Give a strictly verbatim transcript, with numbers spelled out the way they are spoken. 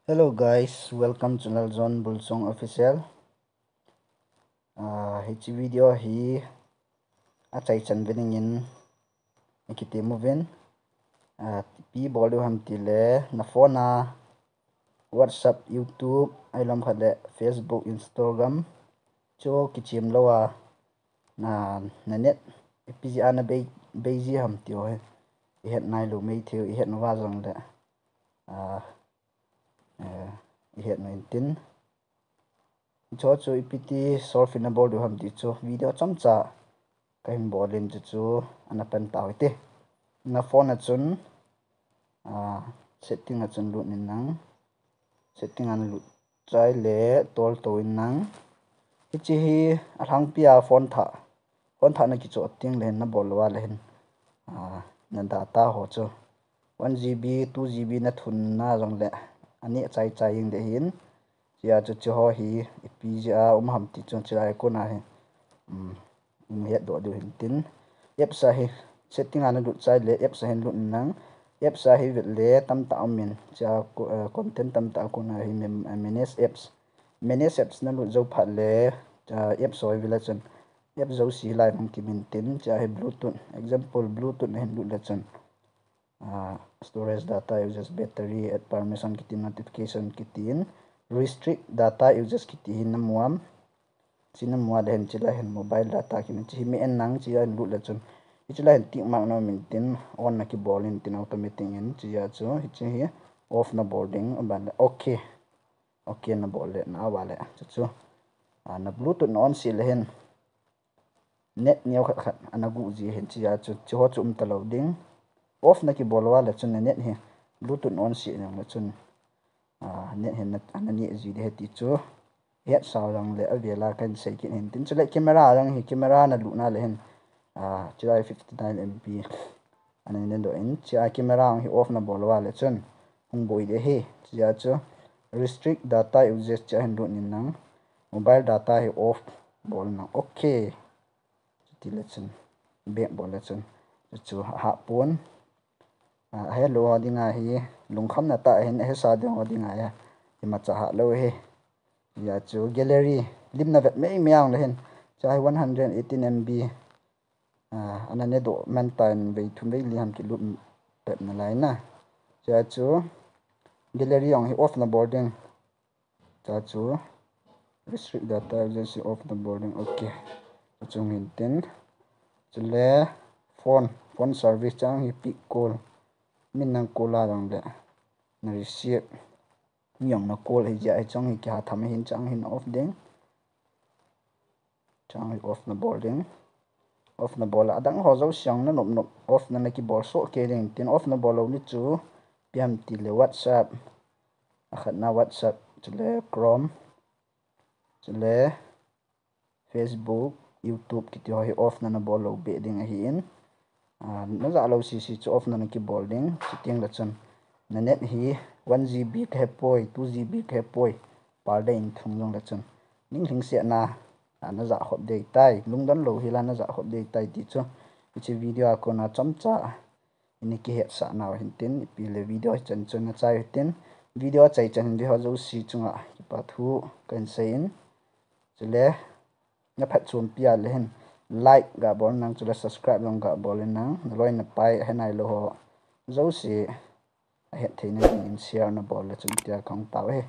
Hello guys, welcome to Laljon Bulsong Official. Ah, hiche video hi achaichan ve dingin ikitem uvin. Ah, ipi bol diu ham tile, na phone a WhatsApp, YouTube, ahilou khat le Facebook, Instagram chu kichim lou a, na, na net ipi jeh a na bei, bei ji ham tiu hi ihet nailou maithei u, ihet uva jongle, ah, eh, ihet u hintin. Hicho chu ipi ti solve ina bol diu ham ti chu video chomcha kahin bol in, chuchu ana pan tau hite. Na phone a chun, ah, setting a chun lut in nang. Setting a na lut chai le tol to in nang. Hiche hi alhangpi a phone thah, phone thah na kichoh teng le hin, na bol lou a le hin, ah, na data ho chu one G B, two G B na thun na jongle aneh chai chai jeng ding ahin. Chea chu chuho hi ipi jeh a um ham ti chu chulai a kona hi, um, ihet doh diu hintin. Apps a hi setting a na lut chai le apps a hin lut in nang. Apps a hi vet le tamtah um in, chea co-, eh, content tamtah a kona hi mem-, eh, manage apps. Manage apps na lut jou phat le, ah, apps ho hi vet le chun app jouse lai nang kimin tin, chea hi Bluetooth, example Bluetooth na hin lut le chun, ah, storage, data usage, battery, add permission kiti, notification kiti in, restrict data usage kiti hi na mu am. Hiche na mu a le hin, hiche la hin mobile data kiti, hiche hi mi en nang, hiche la hin lut le chun, hiche la hin tick mark na um intin, on na kibol intin automatic in, hichea chu hiche hi off na bol ding, aban le okay. Okay na bol le na, aval le chuchu, ah, na Bluetooth na on seh le hin net neo khat khat ana guh ji hin, chea chu chuho chu um talou ding. Off na kibol uva le chun na net hi Bluetooth na on seh jong le chun, ah, net hi na, ana neh ji ding ahi ti chu ihet sau jongle avel a kahin sei kit hintin. Chule camera jong hi, camera na lut na le hin, ah, chulai fifty nine M B ana ne doh in, chea camera jong hi off na bol uva le chun hung boi ding ahi. Chea chu restrict data usage chea hin lut in nang, mobile data hi off bol nang. Okay. Chuti le chun back bol le chun chuchu ahah pon. Ah, ahelou ho dinga hi lungkhamna tah ahin, ahesa ding ho dinga hi imacha hah lou ahi. Chea chu gallery limna vet mei mei a le hin, chea hi one hundred eighteen M B, ah, ana ne doh man tan, vei thum vei li ham kilut pep nalai na. Chea chu gallery jong hi off na bol ding. Chea chu restrict data usage off na bol ding. Okay. Chuchu hintin. Chule phone, phone service chea hi pick call. Min nang call a jongle na receive, mi jong na call ahi jeh a hiche jong hi kiha tham ahin, chea hin off ding. Chea hi off na bol ding. Off na bol a, adang ho jouse jong na nop nop off na, na kibol soh kei ding tin. Off na bol lou ni chu ipi ham tile WhatsApp, akhatna WhatsApp, chule Chrome, chule Facebook, YouTube kiti ho hi off na, na bol lou beh ding ahin. Ah, na jah lou sese chu off na, na kibol ding. Chuteng le chun na net hi one G B kahe poi, two G B kahe poi, pal dei in thung jongle chun ning lhingsetna, ah, na jah khop ding ahitai, lungdon lou hel a na jah khop ding ahitai ti chu hiche video a kona chomcha ina kihetsah nau hintin, ipi le video hichan chun na chai u hitin. Video achaichan hin ve ho jouse chunga kipa thu kahin sei in. Chule na phatchompi a le hin like ga bol nang, chule subscribe jong ga bol in nang, na loi na pai ahe nailou ho jouse ahet theina dingin share na bol le chun tia kahung tao ahi.